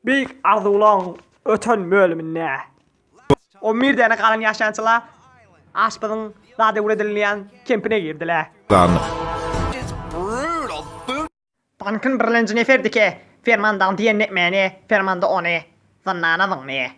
Beýik arzuwlaň öten bölüminde. On bir däne galan ýaşaýançylar aşpyzyň zat öwredilýän kempine girdiler. Tankyň birlenji neferdiki fermandan diýen etmäni, fermanda ony zyndana zyňdy.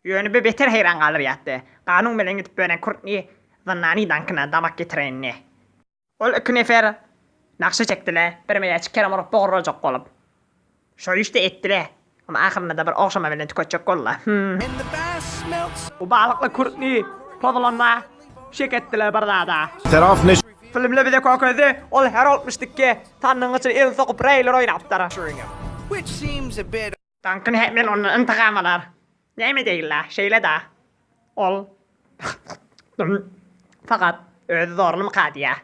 Ýöne bu beter haýran galdyrýardy. Kanun bilen gidip bören Kurtni zyndany Dankana damak getirenini. Ol iki nefer nagşa çekdiler, bir meleçik kerem urup bogurlajak bolup. Şo işde etdiler. Amma ahyrynda-da bir ogşama bilen tüketjek boldular. Bu balykly Kurtni pozulanda şek etdiler bir zada. Filmde bize kökezdi, ol her 62 sandygyň içine elini sokup reýler oýnapdyr. Dankin hem men ondan intygam alar. Näme edeýin-la, şeýle-da. Ol fakat özi zorlumyka diýýär.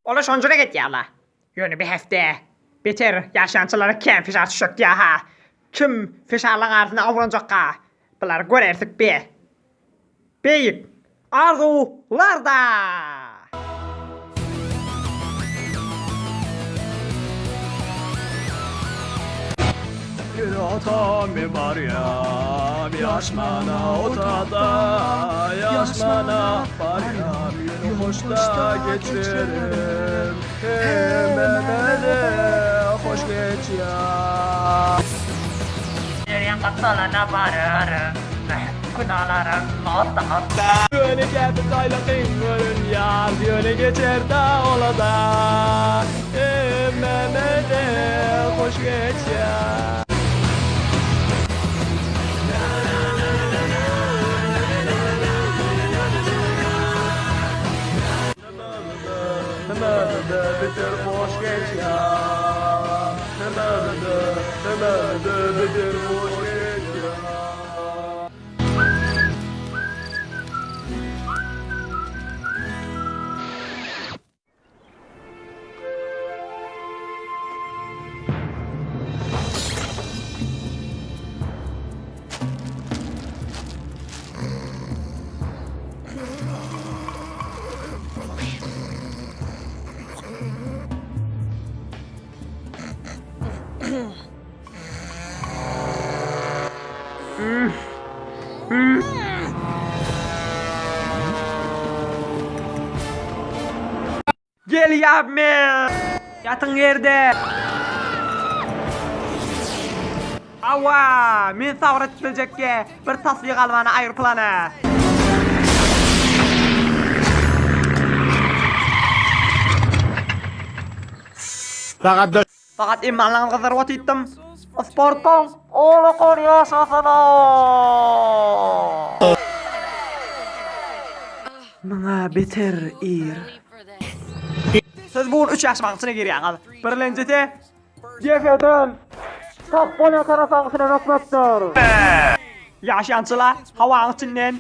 Olar şonjurek edýärler. Ýöne bir hepde beter ýaşaýançylara kän fişar düşjek diýýär-ha. Kim fişarlaryň arasynda awranjakka, bulary görersik be. Beýik arzuwlarda! Ýene atam men barýam Ýaşmana otada Ýaşmana barýam Ýene hoşda geçerim Hemmelere hoş geçýär. Derýaň gapdalyna bararyn, Günalaram otda. Ýöne käte jaýla kyn görünýär, Ýöne geçer-dä ola-da. Hemmämize hoş geçýär. Hemmämize beter hoş geçýär. Hemmämize, hemmämize beter hoş geçýär. Gelýän men! Ýatyň ýerde! Hawa, men sabyr edip biljekge bir tassyk almana aýryplana. Sagat Sagat imanlaryňyzy gyzdyryp otytdym. Sportuň ullakan ýaşasyna! Muňa beter ir. Siz bu gün üç ýaşmagyň içine girýäňiz. Birlenjisi jesediň sag bolýan tarapaň içine bökmekdir. Ýaşaýançylar howaň içinden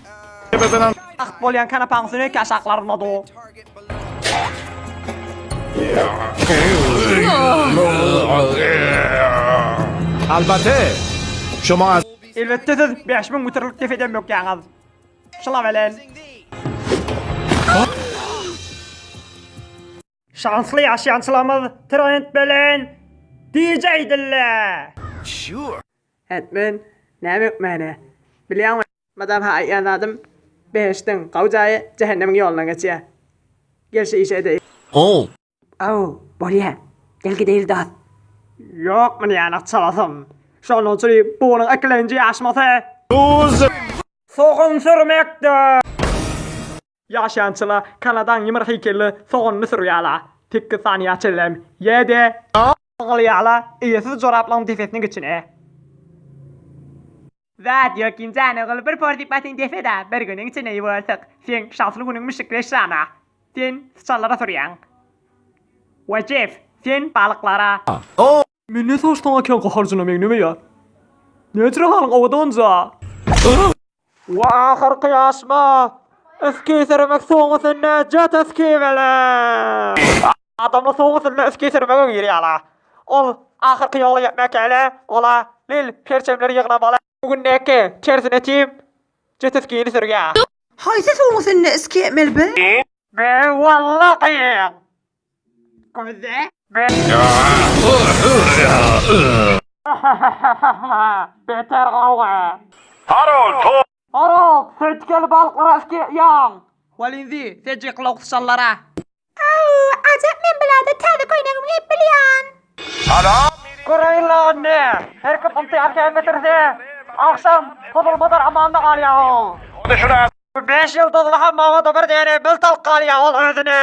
tagt bolýan kanapaň üstüne iki aşaklarynda dur. Albatte, şoma Elbetde siz 5000 metrlik depeden bökýäňiz. Şula bilen. Şansly ýaşaýançylarymyz trend bilen DJ dille. Hetmen, näme hökmäne? Bilýäňmi, madam ha aýtýan zadym, behişdiň gowy jaýy jähennemiň ýolundan geçýär. Gel şu işi edeýin. How. Aw, bolýa. Gel gideýli dost. Ýok muny ýanak çalasym. Şondan üçin bu onuň ikilenji ýaşmasy. Sogan sürmekdir. Ýaşaýançylar Kanadaň ýymyr heýkelli soganyny sürýärler. Sekiz sany ýaçellem ýedi. Ýygylýarlar eýesiz joraplaryň depesiniň içine. Zat ýok jan ogul bir porsyp basyn depe-de bir günüň içinde ýuwarsyk. Seň şansly günüň mişik reşrana. Sen syçanlara sürýäň. We Jeff sen balyklara. Men ne saçsaň eken gaharjyna meňzemeýär. Näçe halyň owadanja. We ahyrky ýaşma Üstki sürmek suwuň üstünde jet ski bilen. Adamlar suwuň üstünde üstki sürmege girýärler. Ol ahyrky ýola ýetmek ýaly, ola lil perçemleri ýygnamaly. Bu gündäki tersine tim jet skini sürýär. Haýsy suwuň üstünde ski etmeli be? Be walla kyn. Gözde. Be. Beter gowga. Harold, to Harold, sen tükeli balyklara iski ýaň. Walinzi, sen jyklawuk syçanlara. Aw, ajap men bulada täze köýnegimi geýip bilýän. Salam, Göreýin-le onda. Her kim ymtyýar kämmetirse, agşam Gyzylmazar hamamda galýar ol. Beş ýyldyzly hammama-da bir däne milt alyp galýar ol özüne.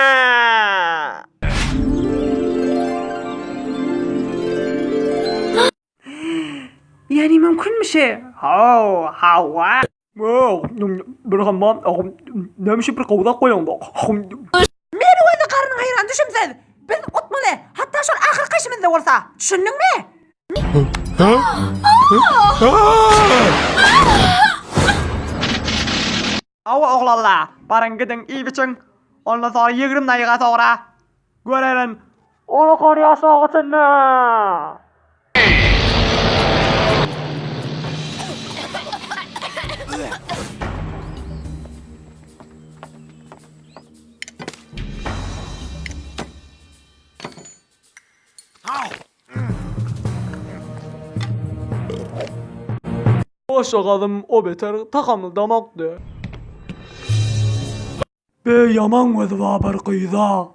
Ýani mümkinmi şe? Haw, hawa. Bir hammam, näme üçin bir gowzak goýaňzok? Meni gözi garnyň haýran düşümsiz. Biz utmaly, hatda şol ahyrky işimizde bolsa. Düşündiňmi? Hawa oglanlar, baryň gidiň iýip-içiň. Ondan soňra 20 daýyga soňra görerin. Ola gorýa soga çenli. Boşagazym o beter tagamly damakdy. Be ýaman gözi bar bir gyza.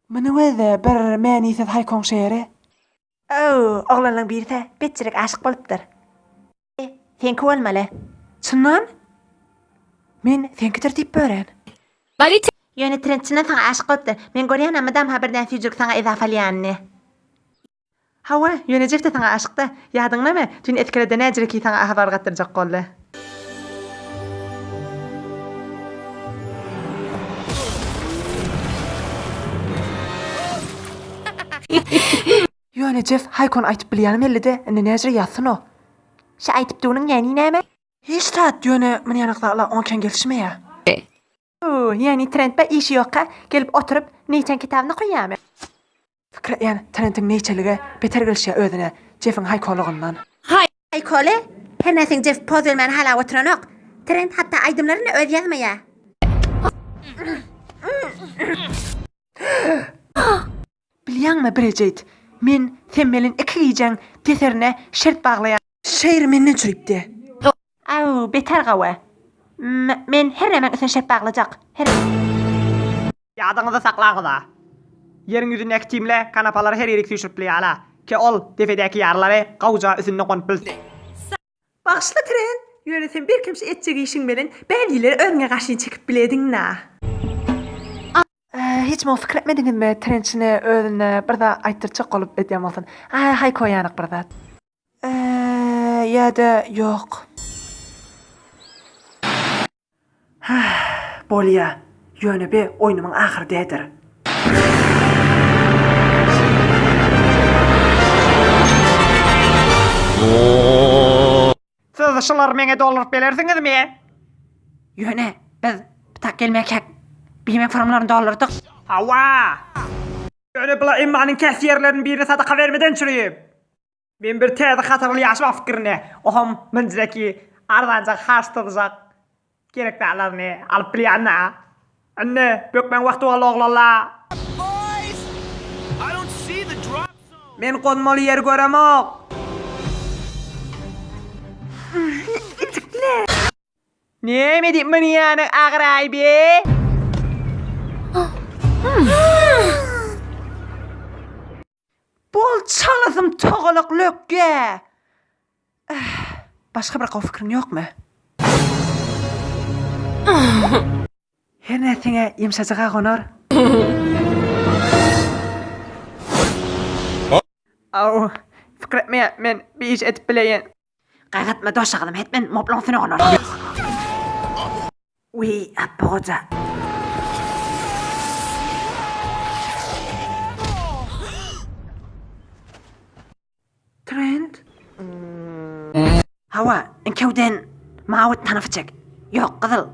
Muny weze bir manysyz haýkoň şeri. Ow, oglanlaň birisi betjirik aşyk bolupdyr. Seňki bolmaly. Çyndan? Men seňkidir diýip bören. Ýöne Trent çyndan saňa aşyk bolupdyr. Men görýänem mydama birden süýjülik saňa ezafalýanyny. Hawa, ýöne Jef-de saňa aşykda. Ýadyňdamy, düýn eskelede näjireki saňa habar gatdyrjak boldy. Ýöne Jef Haýkon aýtyp bilýäni bellidi, indi näjire ýazsyn o. Şe aýtyp duruň ýäni näme? Hiç zat, ýöne muny ýanak zatlar oňa kän gelişmeýär. Huu, ýäni Trentde işi ýokka, gelip oturyp, Neýçäň kitabyny okaýamy? Pikir etýän, Trentiň neýçeligi beter gelişýär özüne, Jefiň haýkolygyndan. Haýkoly? Hernä seň Jef poz bermäni halap oturanok. Trent hatda aýdymlaryny özi ýazmaýar. Bilýäňmi, Brejit, men sen bilen iki gijäň teserine şert baglaýan. Şeýri menden çürüpdi. Aw, beter gawy. M-men her nämäň üstüne şert baglajak. Her. Ýadyňyzda saklaňyz-a. Ýeriň ýüzündäki timle kanapalary her ýerik süýşürip bilýär-ä. Ki ol depedäki ýarlary gowja üstünde gonup bilsin. Bagyşla Trent, ýöne sen bir kemşe etjek işiň bilen bälileri özüňe garşy çekip bilediň-dä. Hiç muňa pikir etmediňizmi, Trentçine özüne bir zat aýtdyrjak bolup edýän bolsun. Aý, haýko ýanak bir zat. Ýa-da ýok. Hah, bolýa. Ýöne be oýnumyň ahyry dädir. Siz şulary meňe dolduryp belersiňizmi? Ýöne biz bu tak gelmäkäk BMEG formalaryny doldurdyk. Hawa. Ýöne bular Emmanyň käsýerleriniň birine sadaka bermeden çürüp. Men bir täze hatarly ýaşmak pikirinde, oham münjeki arzanjak harçsyzjak gerek zatlaryny alyp bilýän-dä. Indi bökmäň wagty boldy oglanlar. Men gonmaly ýeri göremok. Itikle. Näme diýip münýäniň agyraý be? Bol çalasym togalak lökge. Başga bir gowy fikriň ýokmy? Her nätseňe ýumşajyga gonar. Aw, pikir etme, men bir iş edip bileýin. Gaýratma doşagyzym hetmen moblaň üstüne gonar. Wiý, Apby goja. Trend? Hawa, iňkewden mawy tanapy çek. Ýok, gyzyl.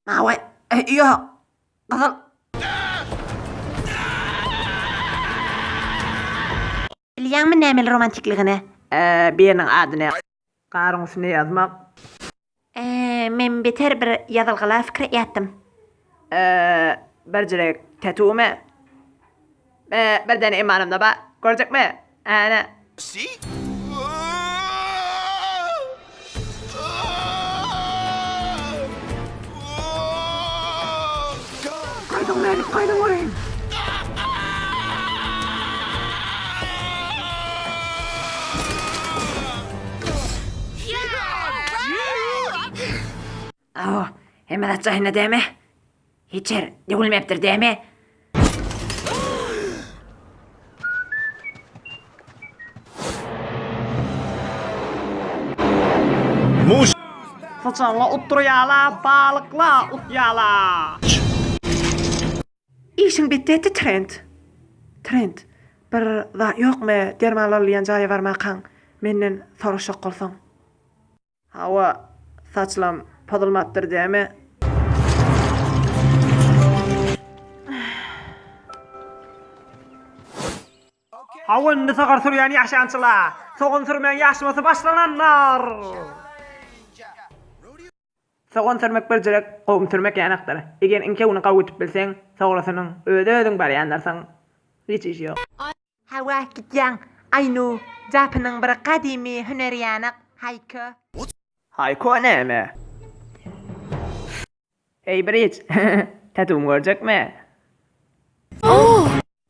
Mawy, ýok, gyzyl. Bilýäňmi nämeli romantikligini? Biriniň adyny garyň üstüne ýazmak. Men beter bir ýazylgyla pikir etýätdim. Birjirek tatumy? Me, bir däne imanymda ba. Görjekmi? Ana. Gaýdyň meni, gaýdyň göreýin. Aw, hemme zat jaýynda dämi? Hiç ýer döwülmepdir dämi? Muş. Syçanla utdurýala, balykla utýala. Işiň betdi etdi Trent. Trent, bir zat ýokmy derman alylýan jaýa barmakaň menden soraşjak bolsaň. Hawa, saçlam pozulmapdyr dämi? Hawa indi sygyr sürýän ýaşançyla, sogan sürmegiň ýaşmasy başlanandyr. Sogan sürmek birjirek gowun sürmek ýanakdyr. Eger iňkewini gawy ütüp bilseň, sograsynyň özi-özüň barýandyrsyň. Hiç işi ýok. Hawa gidýäň Aýnu Japynyň bir gadymy hüneri ýanak haýko. Haýko näme? Eý bridge, tatumy görjekmi?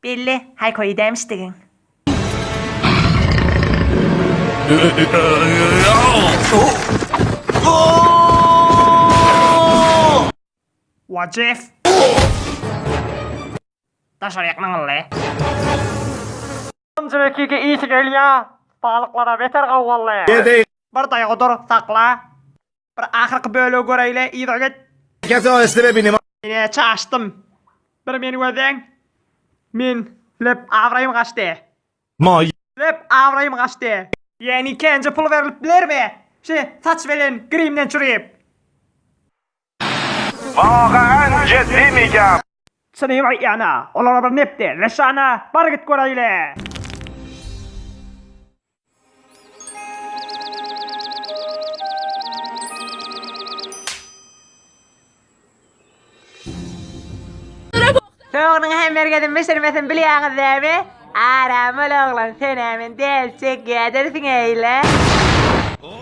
Belli, haýko idämişdigiň. Wajef. Daşaryk myňyldy. Jürekige isi gelýä, balyklara beter gowgally. Bir daýaw dur, sakla. Bir ahyrky bölegi göreýle, yza git. Ine, çaşdym. Bir meni gözleň. Men lep abraýym gaçdy. Lep abraýym gaçdy. Ýeni ikinji pul berlip bilermi? Şi saç bilen grimden çürüp. Wagaen jeddi migam. Çynymy aýtýana, olara bir nepdi, leşana, bar git göräýle. Soganyň hem mergeziň bişirmesini bilýäňiz dämi? Aram ol oglan senä men del çekýädirsiň eýle.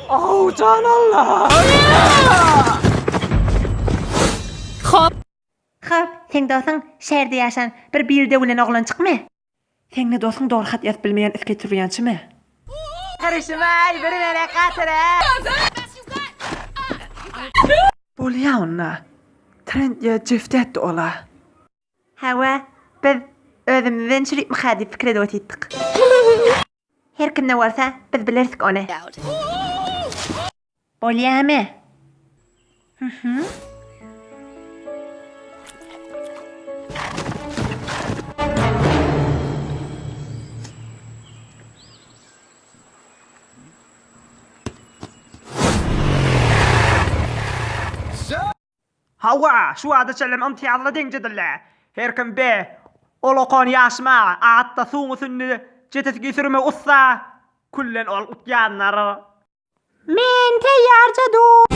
Ow jan Allah. Hop, seň dostuň şäherde ýaşan bir biri döwülen oglanjykmy? Seň ne dostuň dogry hat ýazyp bilmeýän iskeç sürýänçimi? Garyşmaý bir mele gatyra. Bolýa onda. Trend ýa jefdetdi ola. Hawa, biz özümizden çürüpmika diýip pikir edip otyrdyk. Her kimde bolsa, biz bilersik ony. Bolýamy? Hü-hü. Hawa, şu wagta çenlem ymtyýazly deňjedille. Her kim be, ol okan ýaşyma, atda suwuň üstünde jetesgi sürme ussa, küllen ol utýanlar. Men teýýarja dur.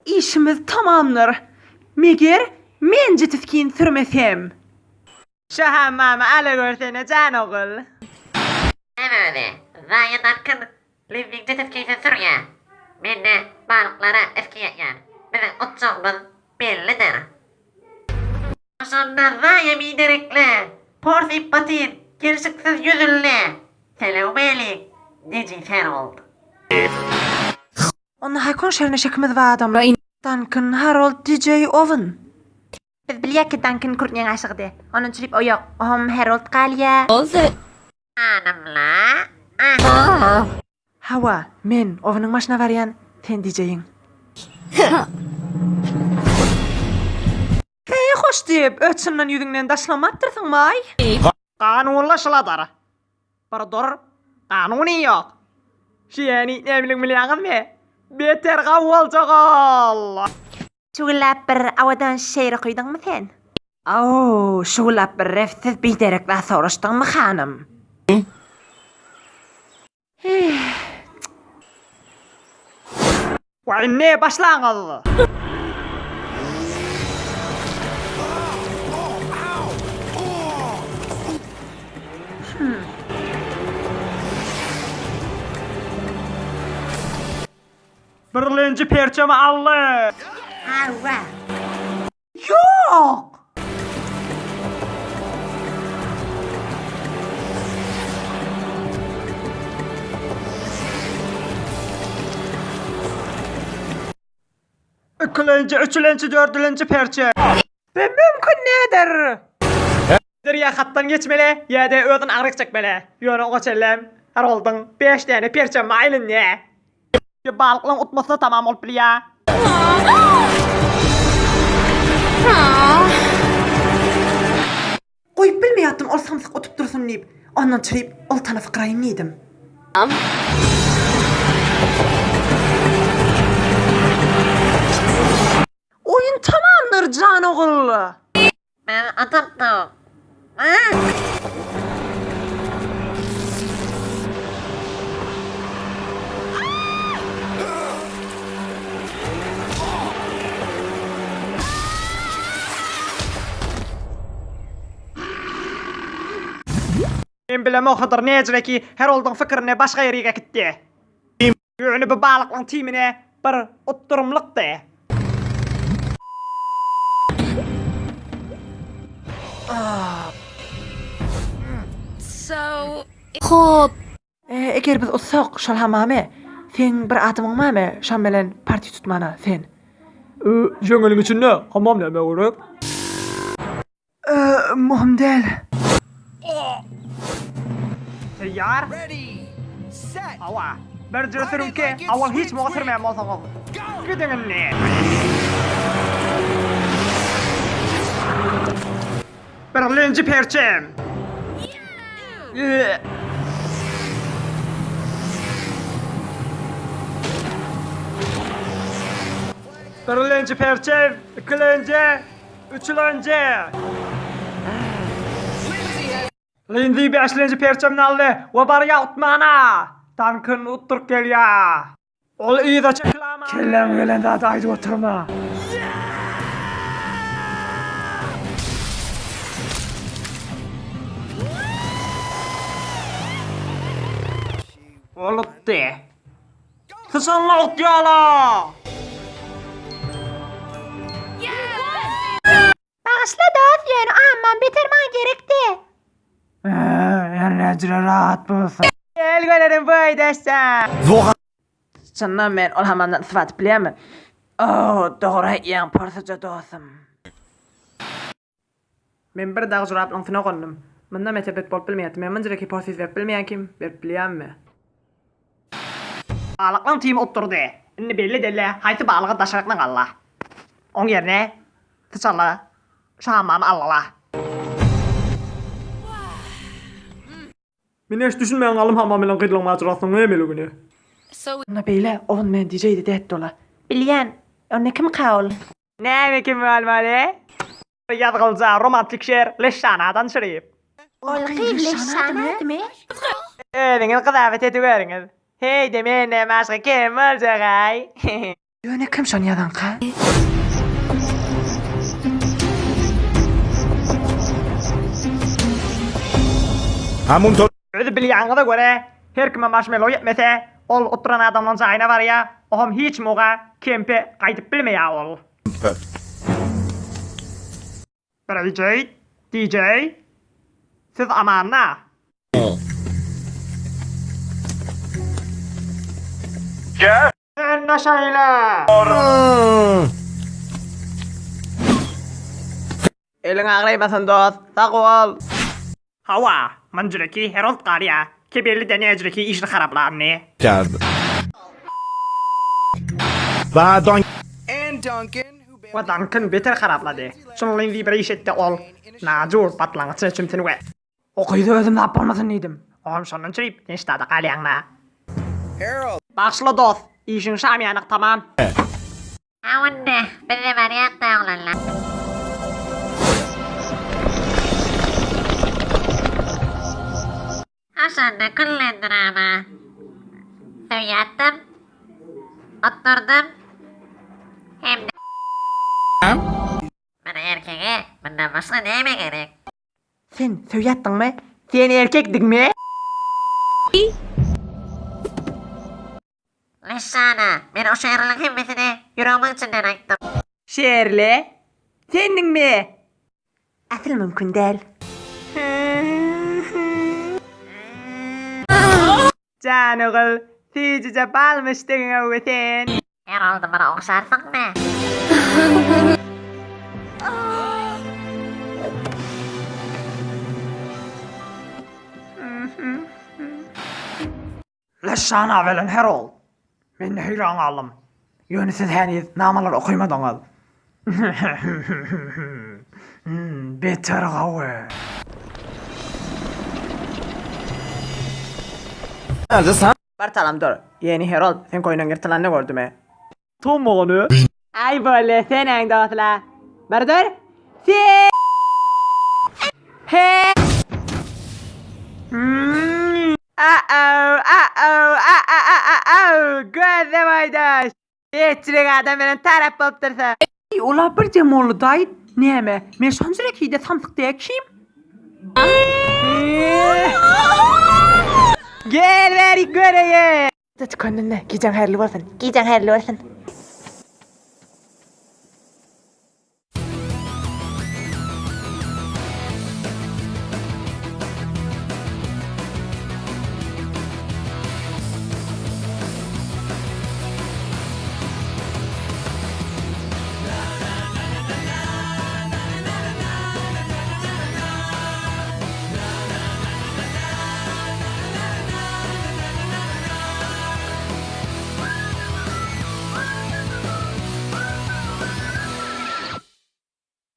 Işimiz tamamdyr. Meger, men jetesgini sürmesem. Şu hammamy ala görsene jan ogul. Näme özi? Zaýa Dankan Livviň jetesgisini sürýär. Men-de balyklara isgi ýetýän. Biziň utjagymyz bellidir. Şonda Zaýa biderekli, porsyp batyr, gelşiksiz ýüzünli, Selewmälik, Deji Herold. Onda haýkon şerine şekimiz bar adamlar. Dankan Harold DJ Owen. Biz bilýäk ki Dankan Kurtniň aşygydy. Ondan çürip o ýok. Ohom Harold galýa. Hanymla, ah. Hawa, men Oweniň maşyna barýan, sen DJ-iň. Heý, hoş diýip, öz çyndan ýüzüňden daşlamapdyrsyň-maý. Kanunly şyladar. Bir dur, kanuny ýok. Şeýeni nämeligini bilýäňizmi? Beter gawy boljak ol. Şugullap bir owadan şeýr okydyňmy sen? Aw, şugullap bir refsiz biderek zat soraşdyňmy hanym? Wa indi başlaňyz. Dördülenji perçemi aldy. Hawa. Ýok! Ikilenji, üçülenji, dördülenji perçem. Bu mümkin nädir? Derýa hatdan geçmeli, ýa-da özün agryk çekmeli. Ýöne oňa çenlem Haroldyň beş däne perçemi aýlyndy. Balyklaryň utmasy-da tamam bolup bilýär. Goýup bilmeýärdim ol samsyk utup dursun diýip. Ondan çyryp ol tanapy gyraýyn diýdim. Oýun tamamdyr jan ogul. Men atypdym. Men bilemok Hydyr näjireki Heroldyň pikirini başga ýerik äkitdi. Ýöne bu balyklaň timine bir utdurymlykdy. Hop. Eger biz utsak şol hamamy seň bir adamyň barmy şon bilen party tutmana sen. Jeňňeliň içinde hamam näme gerek? Möhüm däl. Taýýar? Hawa. Birje sürüňki, awal hiç muňa sürmeýän bolsaňyz. Gidiň indi. Birlenji perçem. Birlenji perçem, ikilenji. Üçülenji. Linzi bäşlenji perçemini aldy we barýar utmana. Dankan utduryp gelýär. Ol yza çekilama. Kelläňe gelen zady aýdyp oturma. Ol utdy. Syçanlar utýarlar! Bagyşla dost ýöne amman beter maňa gerekdi. Ernejre rahat bolsun. Gel görelim boýdaşlar. Çyndan men ol hamandan sypat bilýärmi? Oh, dogry aýtýaň porsuja dostum. Men bir dag juraplaň syna gondum. Mundan beter bet bolup bilmeýärdi. Men munça reki porsiz berip bilmeýän kim? Berip bilýänmi? Balyklaň timi utdurdy. Indi belli delle haýsy balygy daşarykdan alla. Oň ýerine syçanlar şammamy allala. Men hiç düşünmän galdym hamam bilen gyzlaň majerasynyň nämeligini. Onda beýle on men DJ-di dätdi ola. Bilýän, onda kimka ol? Näme kim bolmaly? Ýazgylja romantik şer Leşşanadan çyryp. Ol gyz Leşşanadymy? Özüňiz gyzabet ediweriňiz. Heý-de menden başga kim boljagaý? Ýöne kim şony ýazanka? Hamuntor Öz bilýäňize görä, her kime marşmello ýetmese, ol oturan adamlaň jaýyna barýa, oňam hiç muga, kempe gaýdyp bilmeýä ol. Birje DJ, siz amanda. Enne şeýle. Eliň agrymasyn dost, sag bol. Hawa, mynjyreki Herold galýa, kebelli-de nejreki işini haraplanyny. کرد و دان We Duncan beter haraplady. Şol Linzi bir iş etdi ol Najur patlaňyça çümsün we. O gyzy özüm zat bolmasyn diýdim. Oňam şondan çyryp sen ştada galýaňda. Bagyşla dost, işiň şam ýanyk tamam. Onda bizde barýak-da oglanlar. Aşanda küllen drama. Söýýärdim. Oturdym. Hem-de. Bir erkege mundan başga näme gerek? Sen söýýärdiňmi? Sen erkekdiňmi? Leşşana, men o şygyrlaryň hemmesini ýüregimiň içinden aýtdym. Şerli, sendiňmi? Asyl mümkin däl. Jan ogul, süýjüje balmyşdygyň-ow sen. Heroldy bir ogşarsyňmy? Leşşana welen Herold. Men heýran galdym. Ýöne siz heniz namalary okymadyňyz. Beter gowy. Bir salam dur. Ýeni Herold, sen goýnuň ýyrtylanyny gördümi? Tomany. Aý boldy, seneň dostla. Bir dur. Sen. He. Hmm. A-ow, a-ow, a-a-a-a-ow, gözde boýdaş. Etçilik adam bilen tarap bolup dursa. Ola bir dem boldy-daý. Näme, men şonça rekide samsyk däl kim? Gel bärik göreýin. Tükendinde, gijäň haýyrly bolsun. Gijäň haýyrly bolsun.